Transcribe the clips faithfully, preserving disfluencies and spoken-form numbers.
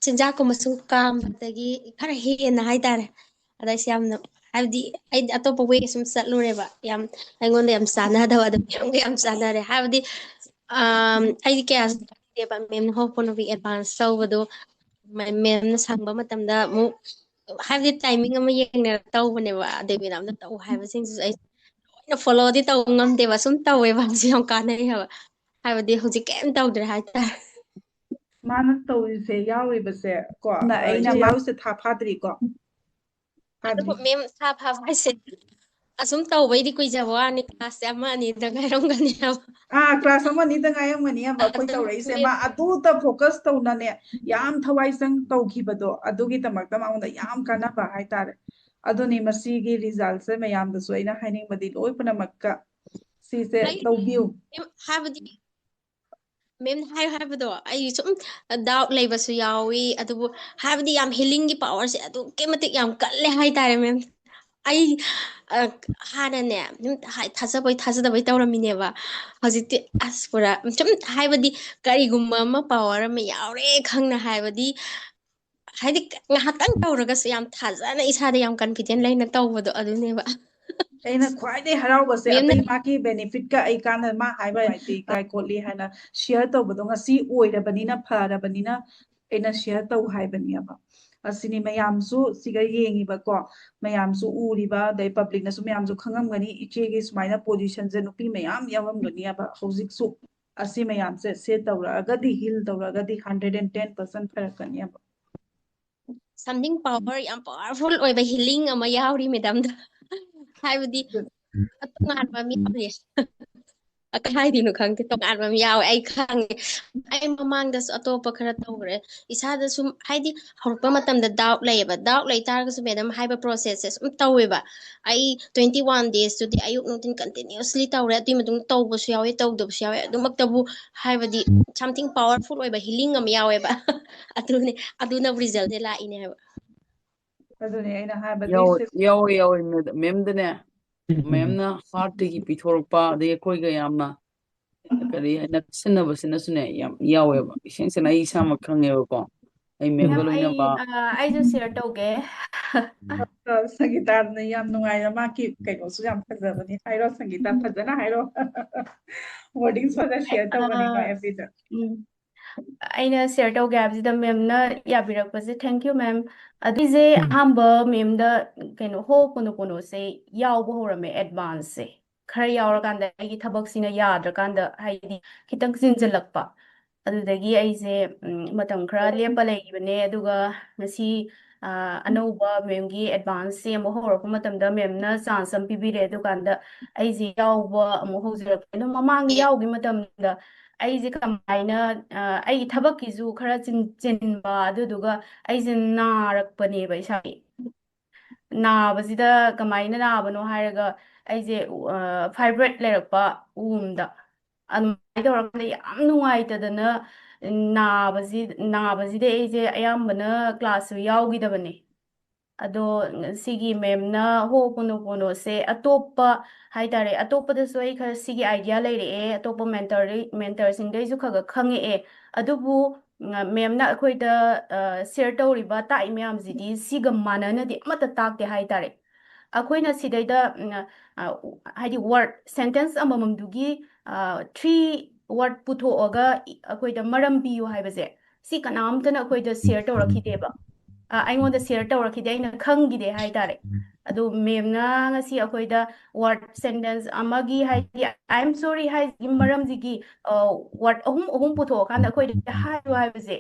ꯆꯤꯟꯖꯥꯛꯀꯨꯝꯕ ꯁꯨꯝ ꯀꯥꯝꯕꯗꯒꯤ ꯈꯔ ꯍꯦꯟꯅ ꯍꯥꯏꯇꯥꯔꯦ꯫ ꯑꯗ ꯑꯩꯁꯦ ꯌꯥꯝꯅ, ꯍꯥꯏꯕꯗꯤ ꯑꯩꯗꯤ ꯑꯇꯣꯞꯄ ꯋꯦ ꯁꯨꯝ ꯆꯠꯂꯨꯔꯦꯕ, ꯌꯥꯝ ꯑꯩꯉꯣꯟꯗ ꯌꯥꯝ ꯆꯥꯟꯅꯗꯕ, ꯑꯗꯨ ꯃꯌꯥꯝꯒ ꯌꯥꯝ ꯆꯥꯟꯅꯔꯦ꯫ ꯍꯥꯏꯕꯗꯤ ꯑꯥꯝ, ꯑꯩꯗꯤ ꯀꯌꯥ ꯁꯪꯗꯦꯕ ꯃꯦꯝꯅ ꯍꯧꯔꯛꯄ ꯅꯨꯃꯤꯠ ꯑꯦꯗꯚꯥꯟꯁ ꯇꯧꯕꯗꯣ, ꯃꯦꯝꯅ ꯁꯪꯕ ꯃꯇꯝꯗ ꯑꯃꯨꯛ, ꯍꯥꯏꯕꯗꯤ ꯇꯥꯏꯃꯤꯡ ꯑꯃ ꯌꯦꯡꯅꯔ ꯇꯧꯕꯅꯦꯕ꯫ ꯑꯗꯩ ꯃꯦꯗꯥꯝꯅ ꯇꯧ ꯍꯥꯏꯕꯁꯤꯡꯁꯤꯁꯨ ꯑꯩ ꯂꯣꯏꯅ ꯐꯣꯂꯣꯗꯤ ꯇꯧꯕ ꯉꯝꯗꯦꯕ, ꯁꯨꯝ ꯇꯧꯋꯦꯕ꯫ ꯍꯧꯖꯤꯛ ꯌꯥꯝ ꯀꯥꯟꯅꯩ ꯍꯥꯏꯕ꯫ ꯍꯥꯏꯕꯗꯤ ꯍꯧꯖꯤꯛ ꯀꯩꯝ ꯇꯧꯗ꯭ꯔꯦ ꯍꯥꯏꯇꯥꯔꯦ꯫ ꯃꯥꯅ ꯇꯧꯔꯤꯁꯦ, ꯌꯥꯎꯔꯤꯕꯁꯦ ꯀꯣ, ꯑꯩꯅ ꯌꯥꯎ- ꯃꯥꯎꯁꯦ ꯊꯥ ꯐꯥꯗ꯭ꯔꯤꯀꯣ꯫ ꯑꯗꯨꯕꯨ ꯃꯦꯝ, ꯊꯥ ꯐꯥꯕ ꯍꯥꯏꯁꯦ ꯑꯁꯨꯝ ꯇꯧꯕꯩꯗꯤ ꯀꯨꯏꯖꯕ ꯋꯥꯅꯤ, ꯀ꯭ꯂꯥꯁꯁꯦ ꯑꯃ ꯑꯅꯤꯗ ꯉꯥꯏꯔꯝꯒꯅꯦꯕ꯫ ꯑꯥ, ꯀ꯭ꯂꯥꯁ ꯑꯃ ꯑꯅꯤꯗ ꯉꯥꯏꯔꯝꯒꯅꯦꯕ ꯑꯩꯈꯣꯏ ꯑꯗꯨꯝ ꯇꯧꯔꯛꯏꯁꯦ꯫ ꯃꯥ ꯑꯗꯨꯗ ꯐꯣꯀꯁ ꯇꯧꯅꯅꯦ, ꯌꯥꯝ ꯊꯋꯥꯏ ꯆꯪ ꯇꯧꯈꯤꯕꯗꯣ, ꯑꯗꯨꯒꯤꯗꯃꯛꯇ ꯃꯉꯣꯟꯗ ꯌꯥꯝ ꯀꯥꯟꯅꯕ ꯍꯥꯏꯇꯥꯔꯦ꯫ ꯑꯗꯨꯅꯤ ꯃꯁꯤꯒꯤ ꯔꯤꯖꯜꯁꯦ ꯃꯌꯥꯝꯗꯁꯨ ꯑꯩꯅ ꯍꯥꯏꯅꯤꯡꯕꯗꯤ ꯂꯣꯏ ꯄꯨꯝꯅꯃꯛꯀ ꯁꯤꯁꯦ ꯑꯩ ꯇꯧꯕꯤꯌꯨ꯫ ꯃꯦꯝ, ꯍꯥꯏꯕꯗꯤ ꯃꯦꯝꯅ ꯍꯥꯏꯌꯨ ꯍꯥꯏꯕꯗꯣ, ꯑꯩ ꯁꯨꯝ ꯗꯥꯎꯠ ꯂꯩꯕꯁꯨ ꯌꯥꯎꯏ, ꯑꯗꯨꯕꯨ ꯍꯥꯏꯕꯗꯤ ꯌꯥꯝ ꯍꯤꯂꯤꯡꯒꯤ ꯄꯋꯥꯔꯁꯦ ꯑꯗꯨꯛꯀꯤ ꯃꯇꯤꯛ ꯌꯥꯝ ꯀꯜꯂꯦ ꯍꯥꯏꯇꯥꯔꯦ ꯃꯦꯝ꯫ ꯑꯩ, ꯑ, ꯍꯥꯟꯅꯅꯦ, ꯁꯨꯝ ꯍꯥꯏ-, ꯊꯥꯖꯕꯣꯏ ꯊꯥꯖꯗꯕꯣꯏ ꯇꯧꯔꯝꯃꯤꯅꯦꯕ꯫ ꯍꯧꯖꯤꯛꯇꯤ ꯑꯁ ꯄꯨꯔꯥ ꯁꯨꯝ, ꯍꯥꯏꯕꯗꯤ ꯀꯔꯤꯒꯨꯝꯕ ꯑꯃ ꯄꯋꯥꯔ ꯑꯃ ꯌꯥꯎꯔꯦ ꯈꯪꯅ, ꯍꯥꯏꯕꯗꯤ, ꯍꯥꯏꯗꯤ ꯉꯥꯏꯍꯥꯛꯇꯪ ꯇꯧꯔꯒꯁꯨ ꯌꯥꯝ ꯊꯥꯖꯅ ꯏꯁꯥꯗ ꯌꯥꯝ ꯀꯟꯐꯤꯗꯦꯟ ꯂꯩꯅ ꯇꯧꯕꯗꯣ ꯑꯗꯨꯅꯦꯕ꯫ ꯑꯩꯅ ꯈ꯭ꯋꯥꯏꯗꯒꯤ ꯍꯔꯥꯎꯕꯁꯦ ꯃꯦꯝꯅ ꯑꯇꯩ ꯃꯥꯒꯤ ꯕꯦꯅꯤꯐꯤꯠꯀ ꯑꯩ ꯀꯥꯟꯅ ꯃꯥ ꯍꯥꯏꯕ ꯍꯥꯏꯗꯤ ꯀꯥꯏ ꯈꯣꯠꯂꯤ ꯍꯥꯏꯅ ꯁꯤꯌꯔ ꯇꯧꯕꯗꯣ ꯉꯁꯤ ꯑꯣꯏꯔꯕꯅꯤꯅ, ꯐꯔꯕꯅꯤꯅ ꯑꯩꯅ ꯁꯤꯌꯔ ꯇꯧ ꯍꯥꯏꯕꯅꯦꯕ꯫ ꯑꯁꯤꯅꯤ ꯃꯌꯥꯝꯁꯨ ꯁꯤꯒ ꯌꯦꯡꯉꯤꯕꯀꯣ, ꯃꯌꯥꯝꯁꯨ ꯎꯔꯤꯕ, ꯑꯗꯩ ꯄꯕ꯭ꯂꯤꯛꯅꯁꯨ ꯃꯌꯥꯝꯁꯨ ꯈꯪꯉꯝꯒꯅꯤ ꯏꯆꯦꯒꯤ ꯁꯨꯃꯥꯏꯅ ꯄꯣꯖꯤꯁꯟꯁꯦ ꯅꯨꯄꯤ ꯃꯌꯥꯝ ꯌꯥꯎꯔꯝꯒꯅꯤꯕ ꯍꯧꯖꯤꯛꯁꯨ꯫ ꯑꯁꯤ ꯃꯌꯥꯝꯁꯦ ꯁꯦ ꯇꯧꯔꯛꯑꯒꯗꯤ, ꯍꯤꯜ ꯇꯧꯔꯛꯑꯒꯗꯤ ꯍꯟꯗ꯭ꯔꯦꯠ ꯑꯦꯟ ꯇꯦꯟ ꯄꯥꯔꯁꯦꯟ ꯐꯔꯛꯀꯅꯦꯕ꯫ ꯁꯝꯊꯤꯡ ꯄꯋꯥꯔ, ꯌꯥꯝ ꯄꯋꯥꯔꯐꯨꯜ ꯑꯣꯏꯕ ꯍꯤꯂꯤꯡ ꯑꯃ ꯌꯥꯎꯔꯤ ꯃꯦꯗꯥꯝꯗ꯫ ꯍꯥꯏꯕꯗꯤ ꯇꯣꯉꯥꯟꯕ ꯑꯃ ꯌꯥꯎꯔꯤ꯫ ꯀꯩ ꯍꯥꯏꯗꯣꯏꯅꯣ ꯈꯪꯗꯦ, ꯇꯣꯉꯥꯟꯕ ꯑꯃ ꯌꯥꯎꯋꯦ, ꯑꯩ ꯈꯪꯉꯦ꯫ ꯑꯩ ꯃꯃꯥꯡꯗꯁꯨ ꯑꯇꯣꯞꯄ ꯈꯔ ꯇꯧꯈ꯭ꯔꯦ꯫ ꯏꯁꯥꯗ ꯁꯨꯝ, ꯍꯥꯏꯗꯤ, ꯍꯧꯔꯛꯄ ꯃꯇꯝꯗ ꯗꯥꯎꯠ ꯂꯩꯌꯦꯕ꯫ ꯗꯥꯎꯠ ꯂꯩ ꯇꯥꯔꯒꯁꯨ ꯃꯦꯗꯥꯝ ꯍꯥꯏꯕ ꯄ꯭ꯔꯣꯁꯦꯁꯁꯦ ꯁꯨꯝ ꯇꯧꯋꯦꯕ꯫ ꯑꯩ ꯇ꯭ꯋꯦꯟꯇꯤ ꯋꯥꯟ ꯗꯦꯖꯇꯨꯗꯤ ꯑꯌꯨꯛ ꯅꯨꯡꯊꯤꯟ ꯀꯟꯇꯤꯅ꯭ꯌꯨꯁꯂꯤ ꯇꯧꯔꯦ꯫ ꯑꯗꯨꯏ ꯃꯇꯨꯡ ꯇꯧꯕꯁꯨ ꯌꯥꯎꯋꯦ, ꯇꯧꯗꯕꯁꯨ ꯌꯥꯎꯋꯦ꯫ ꯑꯗꯨꯃꯛꯇꯕꯨ, ꯍꯥꯏꯕꯗꯤ, ꯁꯝꯊꯤꯡ ꯄꯋꯥꯔꯐꯨꯜ ꯑꯣꯏꯕ ꯍꯤꯂꯤꯡ ꯑꯃ ꯌꯥꯎꯋꯦꯕ꯫ ꯑꯗꯨꯅꯦ, ꯑꯗꯨꯅ ꯔꯤꯖꯜꯁꯦ ꯂꯥꯛꯏꯅꯦ ꯍꯥꯏꯕ꯫ ꯑꯗꯨꯅꯦ ꯑꯩꯅ ꯍꯥꯏꯕꯗꯤ ꯌꯥꯎꯋꯦ ꯁꯤ- ꯌꯥꯎꯋꯦ ꯌꯥꯎꯋꯦ ꯃꯦꯝ- ꯃꯦꯝꯗꯅꯦ, ꯃꯦꯝꯅ ꯍꯥꯔꯠꯇꯒꯤ ꯄꯤꯊꯣꯔꯛꯄ, ꯑꯗꯩ ꯑꯩꯈꯣꯏꯒ ꯌꯥꯝꯅ ꯀꯔꯤ ꯍꯥꯏ, ꯅꯛꯁꯤꯟꯅꯕꯁꯤꯅꯁꯨꯅꯦ ꯌꯥꯝ ꯌꯥꯎꯋꯦꯕ꯫ ꯏꯁꯦꯡ ꯁꯦꯡꯅ ꯑꯩ ꯏꯁꯥꯃꯛ ꯈꯪꯉꯦꯕꯀꯣ꯫ ꯑꯩ ꯃꯦꯝꯒ ꯌꯥꯝ ꯑꯩ ꯂꯣꯏꯅꯕ ꯑ, ꯑꯩꯁꯨ ꯁꯤꯌꯔ ꯇꯧꯒꯦ꯫ ꯑ, ꯁꯪꯒꯤꯇꯥꯅ ꯌꯥꯝ ꯅꯨꯡꯉꯥꯏꯅ ꯃꯥꯒꯤ ꯀꯩꯅꯣꯁꯨ ꯌꯥꯝ ꯐꯖꯕꯅꯤ꯫ ꯍꯥꯏꯔꯣ ꯁꯪꯒꯤꯇꯥ, ꯐꯖꯅ ꯍꯥꯏꯔꯣ꯫ ꯋꯥꯔꯗꯤꯡꯁ ꯐꯖꯅ ꯁꯤꯌꯔ ꯇꯧꯕꯅꯤꯀꯣ ꯑ, ꯑꯦꯐ ꯕꯤꯗ꯫ ꯎꯝ꯫ ꯑꯩꯅ ꯁꯤꯌꯔ ꯇꯧꯒꯦ ꯍꯥꯏꯕꯁꯤꯗ ꯃꯦꯝꯅ ꯌꯥꯕꯤꯔꯛꯄꯁꯦ thank you ma'am꯫ ꯑꯗꯨꯏꯁꯦ ꯑꯍꯥꯟꯕ ꯃꯦꯝꯗ ꯀꯩꯅꯣ ꯍꯣ ꯀꯣꯅꯣ ꯀꯣꯅꯣꯁꯦ ꯌꯥꯎꯕ ꯍꯧꯔꯝꯃꯦ ꯑꯦꯗꯚꯥꯟꯁꯁꯦ꯫ ꯈꯔ ꯌꯥꯎꯔꯀꯥꯟꯗ ꯑꯩꯒꯤ ꯊꯕꯛꯁꯤꯅ ꯌꯥꯗ꯭ꯔꯀꯥꯟꯗ ꯍꯥꯏꯗꯤ ꯈꯤꯇꯪ ꯆꯤꯟꯁꯤꯜꯂꯛꯄ꯫ ꯑꯗꯨꯗꯒꯤ ꯑꯩꯁꯦ ꯎꯝ, ꯃꯇꯝ ꯈꯔ ꯂꯦꯞꯄ ꯂꯩꯈꯤꯕꯅꯦ꯫ ꯑꯗꯨꯒ ꯉꯁꯤ ꯑ, ꯑꯅꯧꯕ ꯃꯦꯝꯒꯤ ꯑꯦꯗꯚꯥꯟꯁꯁꯦ ꯑꯃꯨꯛ ꯍꯧꯔꯛꯄ ꯃꯇꯝꯗ ꯃꯦꯝꯅ ꯆꯥꯟꯁ ꯑꯃ ꯄꯤꯕꯤꯔꯦ꯫ ꯑꯗꯨꯀꯥꯟꯗ ꯑꯩꯁꯦ ꯌꯥꯎꯕ ꯑꯃꯨꯛ ꯍꯧꯖꯔꯛꯄꯅꯦ꯫ ꯑꯗꯨꯝ ꯃꯃꯥꯡꯗ ꯌꯥꯎꯈꯤꯕ ꯃꯇꯝꯗ ꯑꯩꯁꯦ ꯀꯃꯥꯏꯅ ꯑ, ꯑꯩꯒꯤ ꯊꯕꯛꯀꯤꯁꯨ ꯈꯔ ꯆꯤꯟ- ꯆꯤꯟꯕ, ꯑꯗꯨꯗꯨꯒ ꯑꯩꯁꯦ ꯅꯥꯔꯛꯄꯅꯦꯕ ꯏꯁꯥꯒꯤ꯫ ꯅꯥꯕꯁꯤꯗ ꯀꯃꯥꯏꯅ ꯅꯥꯕꯅꯣ ꯍꯥꯏꯔꯒ ꯑꯩꯁꯦ ꯐꯥꯏꯕ꯭ꯔꯣꯏꯗ ꯂꯩꯔꯛꯄ ꯎꯝꯗ꯫ ꯑꯗꯨꯃꯥꯏꯅ ꯇꯧꯔꯀꯥꯟꯗ ꯌꯥꯝ ꯅꯨꯡꯉꯥꯏꯇꯗꯅ ꯅꯥꯕꯁꯤ ꯅꯥꯕꯁꯤꯗ ꯑꯩꯁꯦ ꯑꯌꯥꯝꯕꯅ ꯀ꯭ꯂꯥꯁꯁꯨ ꯌꯥꯎꯈꯤꯗꯕꯅꯦ꯫ ꯑꯗꯣ ꯁꯤꯒꯤ ꯃꯦꯝꯅ ꯍꯣ ꯀꯣꯅꯣ ꯀꯣꯅꯣꯁꯦ ꯑꯇꯣꯞꯄ ꯍꯥꯏꯇꯥꯔꯦ, ꯑꯇꯣꯞꯄꯗꯁꯨ ꯑꯩ ꯈꯔ ꯁꯤꯒꯤ ꯑꯥꯏꯗꯤꯌꯥ ꯂꯩꯔꯛꯑꯦ, ꯑꯇꯣꯞꯄ ꯃꯦꯟꯇꯔꯗꯩ ꯃꯦꯟꯇꯔꯁꯤꯡꯗꯩꯁꯨ ꯈꯔ ꯈꯔ ꯈꯪꯉꯛꯑꯦ꯫ ꯑꯗꯨꯕꯨ ꯎꯝ, ꯃꯦꯝꯅ ꯑꯩꯈꯣꯏꯗ ꯁꯤꯌꯔ ꯇꯧꯔꯤꯕ ꯇꯥꯛꯏ ꯃꯌꯥꯝꯁꯤꯗꯤ ꯁꯤꯒ ꯃꯥꯟꯅꯅꯗꯤ ꯑꯃꯠꯇ ꯇꯥꯛꯇꯦ ꯍꯥꯏꯇꯥꯔꯦ꯫ ꯑꯩꯈꯣꯏꯅ ꯁꯤꯗꯩꯗ ꯎꯝ, ꯑ, ꯎ- ꯍꯥꯏꯗꯤ ꯋꯥꯔꯗ ꯁꯦꯟꯇꯦꯟꯁ ꯑꯃꯃꯝꯗꯨꯒꯤ ꯊ꯭ꯔꯤ ꯋꯥꯔꯗ ꯄꯨꯊꯣꯛꯑꯒ ꯏ- ꯑꯩꯈꯣꯏꯗ ꯃꯔꯝ ꯄꯤꯌꯨ ꯍꯥꯏꯕꯁꯦ ꯁꯤ ꯀꯅꯥꯝꯇꯅ ꯑꯩꯈꯣꯏꯗ ꯁꯤꯌꯔ ꯇꯧꯔꯛꯈꯤꯗꯦꯕ꯫ ꯑ, ꯑꯩꯉꯣꯟꯗ ꯁꯤꯌꯔ ꯇꯧꯔꯛꯈꯤꯗꯦ, ꯑꯩꯅ ꯈꯪꯈꯤꯗꯦ ꯍꯥꯏꯇꯥꯔꯦ꯫ ꯑꯗꯣ ꯃꯦꯝꯅ ꯉꯁꯤ ꯑꯩꯈꯣꯏꯗ ꯋꯥꯔꯗ ꯁꯦꯟꯇꯦꯟꯁ ꯑꯃꯒꯤ ꯍꯥꯏꯗꯤ "I am sorry" ꯍꯥꯏꯁꯤꯒꯤ ꯃꯔꯝꯁꯤꯒꯤ ꯋꯥꯔꯗ ꯑꯍꯨꯝ ꯑꯍꯨꯝ ꯄꯨꯊꯣꯛꯑꯀꯥꯟꯗ ꯑꯩꯈꯣꯏꯗ ꯍꯥꯏꯌꯨ ꯍꯥꯏꯕꯁꯦ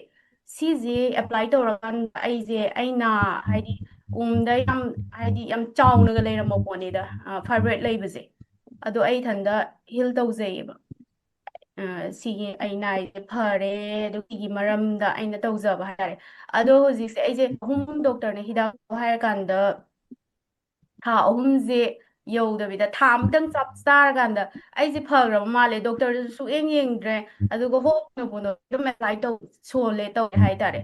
ꯁꯤꯁꯦ ꯑꯦꯄ꯭ꯂꯥꯏ ꯇꯧꯔꯀꯥꯟꯗ ꯑꯩꯁꯦ ꯑꯩꯅ ꯍꯥꯏꯗꯤ ꯎꯝꯗ ꯌꯥꯝ ꯍꯥꯏꯗꯤ ꯌꯥꯝ ꯆꯥꯎꯅꯒ ꯂꯩꯔꯝꯕ ꯄꯣꯠꯅꯤꯗ ꯐꯥꯏꯕ꯭ꯔꯣꯏꯗ ꯂꯩꯕꯁꯦ꯫ ꯑꯗꯣ ꯑꯩ ꯏꯊꯟꯗ ꯍꯤꯜ ꯇꯧꯖꯩꯌꯦꯕ꯫ ꯑ, ꯁꯤꯒꯤ ꯑꯩ ꯅꯥꯏꯁꯦ ꯐꯔꯦ꯫ ꯑꯗꯨ ꯁꯤꯒꯤ ꯃꯔꯝꯗ ꯑꯩꯅ ꯇꯧꯖꯕ ꯍꯥꯏꯇꯥꯔꯦ꯫ ꯑꯗꯣ ꯍꯧꯖꯤꯛꯁꯦ ꯑꯩꯁꯦ ꯑꯍꯨꯝ ꯗꯣꯛꯇꯔꯅ ꯍꯤꯗꯥꯛ ꯍꯥꯏꯔꯀꯥꯟꯗ ꯊꯥ ꯑꯍꯨꯝꯁꯦ ꯌꯧꯗꯕꯤꯗ ꯊꯥ ꯑꯃꯇꯪ ꯆꯞ ꯆꯥꯔꯀꯥꯟꯗ ꯑꯩꯁꯦ ꯐꯈ꯭ꯔꯕ ꯃꯥꯜꯂꯦ꯫ ꯗꯣꯛꯇꯔꯗꯨꯁꯨ ꯁꯨꯛꯌꯦꯡ ꯌꯦꯡꯗ꯭ꯔꯦ꯫ ꯑꯗꯨꯒ ꯍꯣ ꯀꯣꯅꯣ ꯀꯣꯅꯣ ꯑꯗꯨꯝ ꯑꯦꯄ꯭ꯂꯥꯏ ꯇꯧ ꯁꯣꯜꯂꯦ ꯇꯧꯔꯦ ꯍꯥꯏꯇꯥꯔꯦ꯫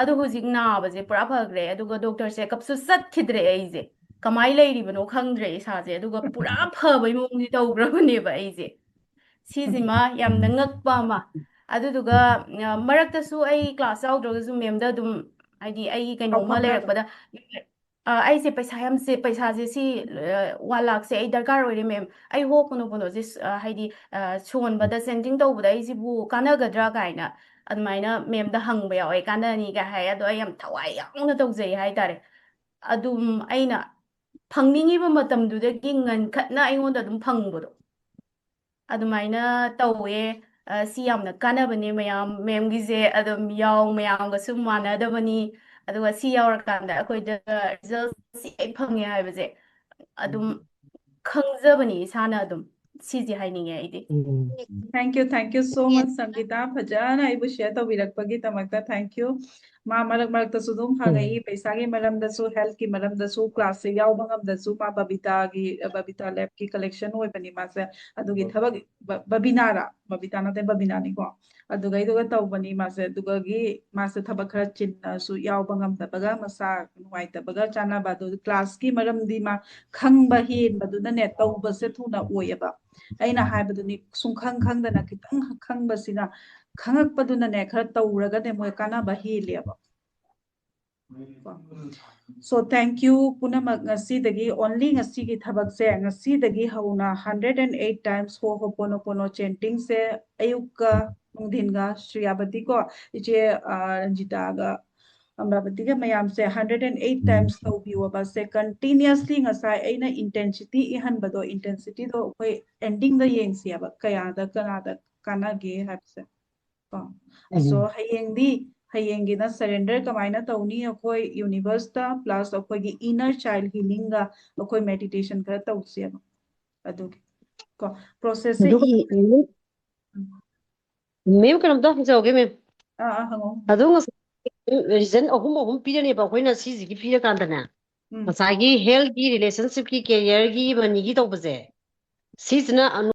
ꯑꯗꯣ ꯍꯧꯖꯤꯛ ꯅꯥꯕꯁꯦ ꯄꯨꯔꯥ ꯐꯈ꯭ꯔꯦ꯫ ꯑꯗꯨꯒ ꯗꯣꯛꯇꯔ ꯆꯦꯛꯑꯞꯁꯨ ꯆꯠꯈꯤꯗ꯭ꯔꯦ ꯑꯩꯁꯦ꯫ ꯀꯃꯥꯏꯅ ꯂꯩꯔꯤꯕꯅꯣ ꯈꯪꯗ꯭ꯔꯦ ꯏꯁꯥꯁꯦ꯫ ꯑꯗꯨꯒ ꯄꯨꯔꯥ ꯐꯕꯩ ꯃꯑꯣꯡꯗꯤ ꯇꯧꯈ꯭ꯔꯕꯅꯦꯕ ꯑꯩꯁꯦ꯫ ꯁꯤꯁꯤꯃ ꯌꯥꯝꯅ ꯉꯛꯄ ꯑꯃ꯫ ꯑꯗꯨꯗꯨꯒ ꯃꯔꯛꯇꯁꯨ ꯑꯩ ꯀ꯭ꯂꯥꯁ ꯌꯥꯎꯗ꯭ꯔꯒꯁꯨ ꯃꯦꯝꯗ ꯑꯗꯨꯝ, ꯍꯥꯏꯗꯤ ꯑꯩꯒꯤ ꯀꯩꯅꯣꯝꯃ ꯂꯩꯔꯛꯄꯗ, ꯑꯩꯁꯦ ꯄꯩꯁꯥ ꯌꯥꯝ ꯁꯦ ꯄꯩꯁꯥꯁꯦ ꯁꯤ ꯋꯥꯟ ꯂꯥꯛꯁꯦ ꯑꯩ ꯗꯔꯀꯥꯔ ꯑꯣꯏꯔꯦ ꯃꯦꯝ, ꯑꯩ ꯍꯣ ꯀꯩꯅꯣ ꯀꯩꯅꯣꯁꯦ ꯍꯥꯏꯗꯤ ꯁꯣꯟꯕꯗ ꯆꯦꯟꯇꯤꯡ ꯇꯧꯕꯗ ꯑꯩꯁꯤꯕꯨ ꯀꯥꯟꯅꯒꯗ꯭ꯔꯥ ꯀꯥꯏꯅ ꯑꯗꯨꯃꯥꯏꯅ ꯃꯦꯝꯗ ꯍꯪꯕ ꯌꯥꯎꯋꯦ꯫ "ꯀꯥꯟꯅꯅꯤ" ꯀꯥꯏ ꯍꯥꯏ꯫ ꯑꯗꯣ ꯑꯩ ꯌꯥꯝ ꯊꯋꯥꯏ ꯌꯥꯎꯅ ꯇꯧꯖꯩ ꯍꯥꯏꯇꯥꯔꯦ꯫ ꯑꯗꯨꯝ ꯑꯩꯅ ꯐꯪꯅꯤꯡꯉꯤꯕ ꯃꯇꯝꯗꯨꯗꯒꯤ ꯉꯟꯈꯠꯅ ꯑꯩꯉꯣꯟꯗ ꯑꯗꯨꯝ ꯐꯪꯕꯗꯣ ꯑꯗꯨꯃꯥꯏꯅ ꯇꯧꯋꯦ꯫ ꯁꯤ ꯌꯥꯝꯅ ꯀꯥꯟꯅꯕꯅꯦ ꯃꯌꯥꯝ, ꯃꯦꯝꯒꯤꯁꯦ ꯑꯗꯨꯝ ꯌꯥꯎ ꯃꯌꯥꯝꯒꯁꯨ ꯃꯥꯟꯅꯗꯕꯅꯤ꯫ ꯑꯗꯨꯒ ꯁꯤ ꯌꯥꯎꯔꯀꯥꯟꯗ ꯑꯩꯈꯣꯏꯗ ꯔꯤꯖꯜꯁꯤ ꯍꯦꯛ ꯐꯪꯉꯦ ꯍꯥꯏꯕꯁꯦ ꯑꯗꯨꯝ ꯈꯪꯖꯕꯅꯤ ꯏꯁꯥꯅ꯫ ꯑꯗꯨꯝ ꯁꯤꯁꯦ ꯍꯥꯏꯅꯤꯡꯉꯦ ꯑꯩꯗꯤ꯫ Thank you, thank you so much, ꯁꯪꯒꯤꯇꯥ꯫ ꯐꯖꯅ ꯑꯩꯕꯨ share ꯇꯧꯕꯤꯔꯛꯄꯒꯤꯗꯃꯛꯇ thank you꯫ ꯃꯥ ꯃꯔꯛ ꯃꯔꯛꯇꯁꯨ ꯑꯗꯨꯝ ꯍꯪꯉꯛꯏ, ꯄꯩꯁꯥꯒꯤ ꯃꯔꯝꯗꯁꯨ, healthꯀꯤ ꯃꯔꯝꯗꯁꯨ, classꯁꯦ ꯌꯥꯎꯕ ꯉꯝꯗꯁꯨ꯫ ꯃꯥ ꯕꯕꯤꯇꯥꯒꯤ, ꯕꯕꯤꯇꯥ labꯀꯤ collection ꯑꯣꯏꯕꯅꯤ ꯃꯥꯁꯦ꯫ ꯑꯗꯨꯒꯤ ꯊꯕꯛ, ꯕ-, ꯕꯕꯤꯅꯥꯔꯥ? ꯕꯕꯤꯇꯥ ꯅꯠꯇꯦ, ꯕꯕꯤꯅꯥꯅꯤꯀꯣ꯫ ꯑꯗꯨꯒꯩꯗꯨꯒ ꯇꯧꯕꯅꯤ ꯃꯥꯁꯦ꯫ ꯑꯗꯨꯒꯤ ꯃꯥꯁꯦ ꯊꯕꯛ ꯈꯔ ꯆꯤꯟꯅꯁꯨ ꯌꯥꯎꯕ ꯉꯝꯗꯕꯒ, ꯃꯁꯥ ꯅꯨꯡꯉꯥꯏꯇꯕꯒ ꯆꯥꯟꯅꯕ, ꯑꯗꯨ classꯀꯤ ꯃꯔꯝꯗꯤ ꯃꯥ ꯈꯪꯕ ꯍꯦꯟꯕꯗꯨꯅꯅꯦ ꯇꯧꯕꯁꯦ ꯊꯨꯅ ꯑꯣꯏꯌꯦꯕ꯫ ꯑꯩꯅ ꯍꯥꯏꯕꯗꯨꯅꯤ, ꯁꯨꯡꯈꯪ ꯈꯪꯗꯅ ꯈꯤꯇꯪ ꯈꯪꯕꯁꯤꯅ, ꯈꯪꯉꯛꯄꯗꯨꯅꯅꯦ ꯈꯔ ꯇꯧꯔꯒꯅꯦ ꯃꯣꯏ ꯀꯥꯟꯅꯕ ꯍꯦꯜꯂꯦꯕ꯫ So thank you ꯄꯨꯝꯅꯃꯛ꯫ ꯉꯁꯤꯗꯒꯤ, only ꯉꯁꯤꯒꯤ ꯊꯕꯛꯁꯦ, ꯉꯁꯤꯗꯒꯤ ꯍꯧꯅ hundred and eight times Ho'oponopono chantingꯁꯦ ꯑꯌꯨꯛꯀ ꯅꯨꯡꯊꯤꯟꯒ, ꯁ꯭ꯔꯤꯌꯥꯕꯇꯤ ꯀꯣ, ꯏꯆꯦ, ꯑ, ꯔꯟꯖꯤꯇꯥꯒ ꯑꯃꯔꯥꯕꯇꯤꯒ ꯃꯌꯥꯝꯁꯦ hundred and eight times ꯇꯧꯕꯤꯌꯣꯕ꯫ Say continuously ꯉꯁꯥꯏ ꯑꯩꯅ intensity ꯏꯍꯟꯕꯗꯣ, intensityꯗꯣ ꯑꯩꯈꯣꯏ endingꯗ ꯌꯦꯡꯁꯦꯕ, ꯀꯌꯥꯗ ꯀꯅꯥꯗ ꯀꯥꯟꯅꯒꯦ ꯍꯥꯏꯕꯁꯦ ꯀꯣ꯫ So ꯍꯌꯦꯡꯗꯤ, ꯍꯌꯦꯡꯒꯤꯅ surrender ꯀꯃꯥꯏꯅ ꯇꯧꯅꯤ? ꯑꯩꯈꯣꯏ universeꯇ plus ꯑꯩꯈꯣꯏꯒꯤ inner child healingꯒ ꯑꯩꯈꯣꯏ meditation ꯈꯔ ꯇꯧꯁꯦꯕ꯫ ꯑꯗꯨꯒꯤ ꯀꯣ processꯁꯦ ꯑꯗꯨꯒ ꯃꯦꯝ, ꯃꯦꯝ, ꯀꯩꯅꯣꯝꯇ ꯍꯪꯖꯍꯧꯒꯦ ꯃꯦꯝ꯫ ꯑꯥ, ꯑꯥ, ꯍꯪꯉꯣ꯫ ꯑꯗꯣ ꯉꯁꯥꯏ reason ꯑꯍꯨꯝ ꯑꯍꯨꯝ ꯄꯤꯔꯅꯦꯕ ꯑꯩꯈꯣꯏꯅ ꯁꯤꯁꯤꯒꯤ ꯄꯤꯔꯀꯥꯟꯗꯅꯦ, ꯎꯝ꯫ ꯉꯁꯥꯏꯒꯤ healthꯀꯤ, relationshipꯀꯤ, careerꯒꯤ, moneyꯒꯤ ꯇꯧꯕꯁꯦ, ꯁꯤꯁꯤꯅ